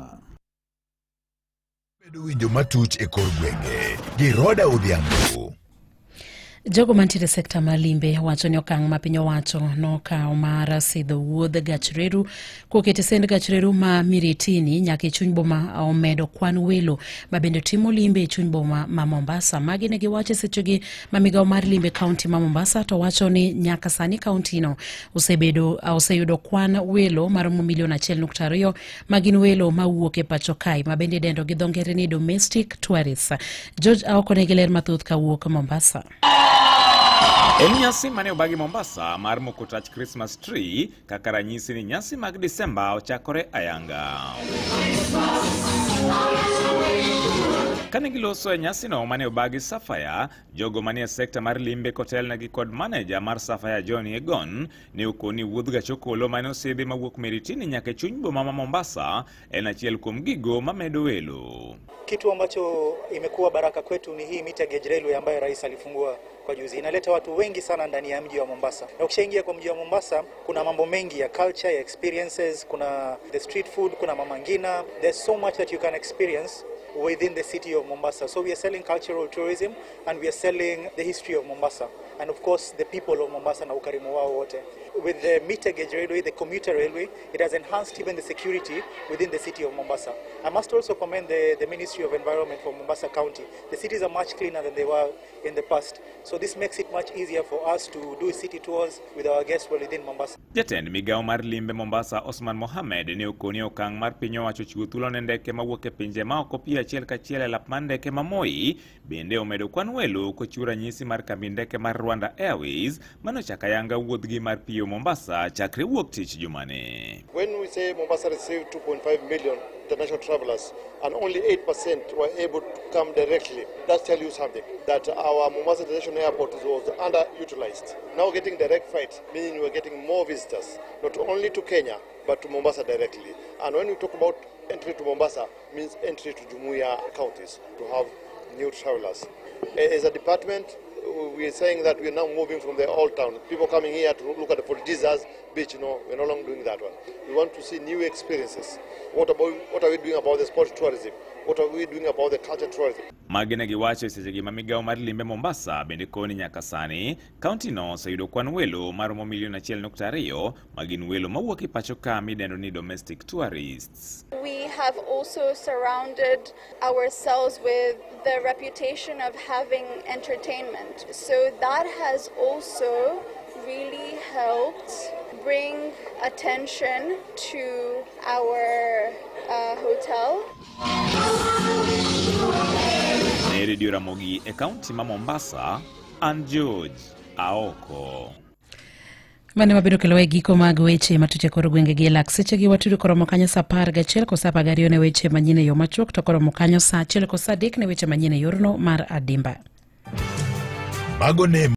mangima. Bedo winjo matuch e kor gwenge gi Roda Odhiambo. Jogo mantiere e sekta mar limbe wacho ni okang' ma piny owacho nokawo mar sidho wuodh gach reru koketo e send gach reru ma Miritini nyaka e chuny boma omedo kwan welo ma bende timo limbe e chuny boma ma Mombasa. Magi ne giwacho e sechegi ma migawo mar limbe kaunti ma Mombasa to wacho ni nyaka sani kaunti no oseyudo kwan welo maromo milion 1.2 ma gin welo mawuok e pacho kae ma bende idendo gi dho ngere ni domestic tourists. George Aoko nigi ler mathoth kawuok Mombasa. En nyasi mane obagi Mombasa mar moko tach Christmas tree kaka ranyisi ni nyasi mag Disemba ochakore ayanga. Kane giloso e nyasino mane obagi Sapphire, jogo manie sekta mar limbe kotelnegi kod maneja mar Sapphire John Egon ne okoni wuodh gach okolo mane osidhi mawuok Miritini nyaka e chuny boma ma Mombasa en achiel kuom gigo mamedo welo. Kitu ambacho imekuwa baraka kwetu ni hii meter gauge railway ambayo rais alifungua kwa juzi. Inaleta watu wengi sana ndani ya mji wa Mombasa. Na ukishaingia kwa mji wa Mombasa kuna mambo mengi ya culture, ya experiences, kuna the street food, kuna Mama Ngina. There's so much that you can experience within the city of Mombasa. So we are selling cultural tourism and we are selling the history of Mombasa and of course the people of Mombasa na ukarimu wao wote. With the meter gauge railway, the commuter railway, it has enhanced even the security within the city of Mombasa. I must also commend the Ministry of Environment for Mombasa County. The cities are much cleaner than they were in the past. So this makes it much easier for us to do city tours with our guests within Mombasa. Jatend migawo mar limbe Mombasa Osman Mohamed ne okoni okang' mar piny owacho chiwo thuolo ne ndeke mawuok e pinje ma oko piyo achiel kachiel e lap mar ndeke ma Moi bende omedo kwan welo kochiwo ranyisi mar kambi ndeke mar Rwanda Airways manochako ayanga wuodhgi mar piyo Mombasa chakre wuok tich jumani. When we say Mombasa received 2.5 million international travelers and only 8% were able to come directly, that tells you something, that our Mombasa International Airport was underutilized. Now getting direct flight, meaning we are getting more visitors, not only to Kenya, but to Mombasa directly. And when we talk about entry to Mombasa, means entry to Jumuiya counties, to have new travelers. As a department, we are saying that we are now moving from the old town. People coming here to look at the Fort Jesus beach, no, we're no longer doing that one. We want to see new experiences. What are we doing about the sport tourism? What are we doing about the culture tourism? Magi ne giwacho e sechegi ma migawo mar limbe Mombasa bende koni nyaka sani kaunti no oseyudo kwan welo maromo milion 1.2 ma gin welo mawuok e pacho ka midendo ni domestic tourists. We have also surrounded ourselves with the reputation of having entertainment. So that has also really helped bring attention to our hotel. Ne Radio Ramogi e kaunti ma Mombasa, an George Aoko. Mane wabedo kelo e giko mag weche matuch e kor gwenge gi lak sechegi watudo koromo kanyo saa 11 kosa 12 ne weche manyien e yo machuok to koromo kanyo saa 1 kosa 3 ne weche manyien e yorno mar adimba. Mago ne